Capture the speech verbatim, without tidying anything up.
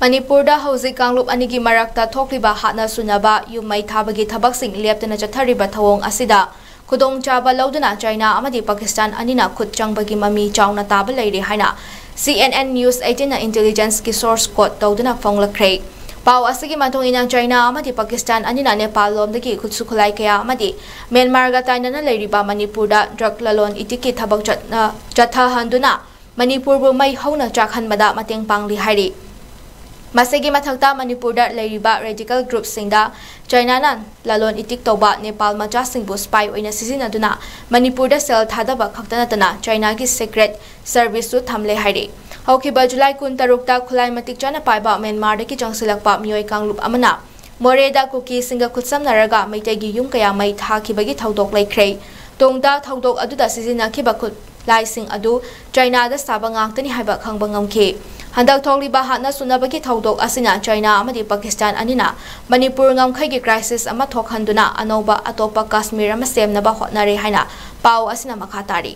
ꯃꯅꯤꯄꯨꯔꯗ ꯍꯧꯖꯤꯛ ꯀꯥꯡꯂꯨꯞ ꯑꯅꯤꯒꯤ ꯃꯔꯛꯇ ꯊꯣꯛꯂꯤꯕ ꯍꯥꯠꯅ ꯁꯨꯅꯕ, ꯌꯨꯝ ꯃꯩ ꯊꯥꯕꯒꯤ ꯊꯕꯛꯁꯤꯡ ꯂꯦꯞꯇꯅ ꯆꯠꯊꯔꯤꯕ ꯊꯧꯑꯣꯡ ꯑꯁꯤꯗ ꯈꯨꯗꯣꯡꯆꯥꯕ ꯂꯧꯗꯨꯅ ꯆꯥꯏꯅꯥ ꯑꯃꯗꯤ ꯄꯥꯀꯤꯁꯇꯥꯟ ꯑꯅꯤꯅ ꯈꯨꯠ ꯆꯪꯕꯒꯤ ꯃꯃꯤ ꯆꯥꯎꯅ ꯇꯥꯕ ꯂꯩꯔꯦ ꯍꯥꯏꯅ C N N News eighteen ꯅ intelligence ꯀꯤ source quote ꯇꯧꯗꯨꯅ ꯐꯣꯡꯂꯛꯈ꯭ꯔꯦ꯫ ꯄꯥꯎ ꯑꯁꯤꯒꯤ ꯃꯇꯨꯡ ꯏꯟꯅ, ꯆꯥꯏꯅꯥ ꯑꯃꯗꯤ ꯄꯥꯀꯤꯁꯇꯥꯟ ꯑꯅꯤꯅ ꯅꯦꯄꯥꯜ ꯂꯣꯝꯗꯒꯤ ꯈꯨꯠꯁꯨ ꯈꯨꯠꯂꯥꯏ ꯀꯌꯥ ꯑꯃꯗꯤ ꯃ꯭ꯌꯥꯟꯃꯥꯔꯒ ꯇꯥꯏꯅꯅ ꯂꯩꯔꯤꯕ ꯃꯅꯤꯄꯨꯔꯗ drug ꯂꯂꯣꯟ ꯏꯇꯤꯛꯀꯤ ꯊꯕꯛ ꯆꯠꯅ-, ꯆꯠꯊꯍꯟꯗꯨꯅ ꯃꯅꯤꯄꯨꯔꯕꯨ ꯃꯩ ꯍꯧꯅ ꯆꯥꯛꯍꯟꯕꯗ ꯃꯇꯦꯡ ꯄꯥꯡꯂꯤ ꯍꯥꯏꯔꯤ꯫ ꯃꯁꯤꯒꯤ ꯃꯊꯛꯇ, ꯃꯅꯤꯄꯨꯔꯗ ꯂꯩꯔꯤꯕ radical group ꯁꯤꯡꯗ ꯆꯥꯏꯅꯥꯅ ꯂꯂꯣꯟ ꯏꯇꯤꯛ ꯇꯧꯕ ꯅꯦꯄꯥꯜ ꯃꯆꯥꯁꯤꯡꯕꯨ spy ꯑꯣꯏꯅ ꯁꯤꯖꯤꯟꯅꯗꯨꯅ ꯃꯅꯤꯄꯨꯔꯗ ꯁꯦꯜ ꯊꯥꯗꯕ ꯈꯛꯇ ꯅꯠꯇꯅ ꯆꯥꯏꯅꯥꯒꯤ secret service ꯁꯨ ꯊꯝꯂꯦ ꯍꯥꯏꯔꯤ꯫ ꯍꯧꯈꯤꯕ ꯖꯨꯂꯥꯏ ꯀꯨꯟꯇꯔꯨꯛꯇ ꯈꯨꯠꯂꯥꯏ ꯃꯇꯤꯛ ꯆꯥꯅ ꯄꯥꯏꯕ ꯃ꯭ꯌꯥꯟꯃꯥꯔꯗꯒꯤ ꯆꯪꯁꯤꯜꯂꯛꯄ ꯃꯤꯑꯣꯏ ꯀꯥꯡꯂꯨꯞ ꯑꯃꯅ ꯃꯣꯔꯦꯗ ꯀꯨꯀꯤꯁꯤꯡꯒ ꯈꯨꯠꯁꯝꯅꯔꯒ ꯃꯩꯇꯩꯒꯤ ꯌꯨꯝ ꯀꯌꯥ ꯃꯩ ꯊꯥꯈꯤꯕꯒꯤ ꯊꯧꯗꯣꯛ ꯂꯩꯈ꯭ꯔꯦ꯫ ꯇꯨꯡꯗ ꯊꯧꯗꯣꯛ ꯑꯗꯨꯗ ꯁꯤꯖꯤꯟꯅꯈꯤꯕ ꯈꯨꯠꯂꯥꯏꯁꯤꯡ ꯑꯗꯨ ꯆꯥꯏꯅꯥꯗ ꯁꯥꯕ ꯉꯥꯛꯇꯅꯤ ꯍꯥꯏꯕ ꯈꯪꯕ ꯉꯝꯈꯤ꯫ ꯍꯟꯗꯛ ꯊꯣꯛꯂꯤꯕ ꯍꯥꯠꯅ ꯁꯨꯅꯕꯒꯤ ꯊꯧꯗꯣꯛ ꯑꯁꯤꯅ ꯆꯥꯏꯅꯥ ꯑꯃꯗꯤ ꯄꯥꯀꯤꯁꯇꯥꯟ ꯑꯅꯤꯅ ꯃꯅꯤꯄꯨꯔ ꯉꯝꯈꯩꯒꯤ crisis ꯑꯃ ꯊꯣꯛꯍꯟꯗꯨꯅ ꯑꯅꯧꯕ ꯑꯇꯣꯞꯄ ꯀꯥꯁꯃꯤꯔ ꯑꯃ ꯁꯦꯝꯅꯕ ꯍꯣꯠꯅꯔꯦ ꯍꯥꯏꯅ ꯄꯥꯎ ꯑꯁꯤꯅ ꯃꯈꯥ ꯇꯥꯔꯤ꯫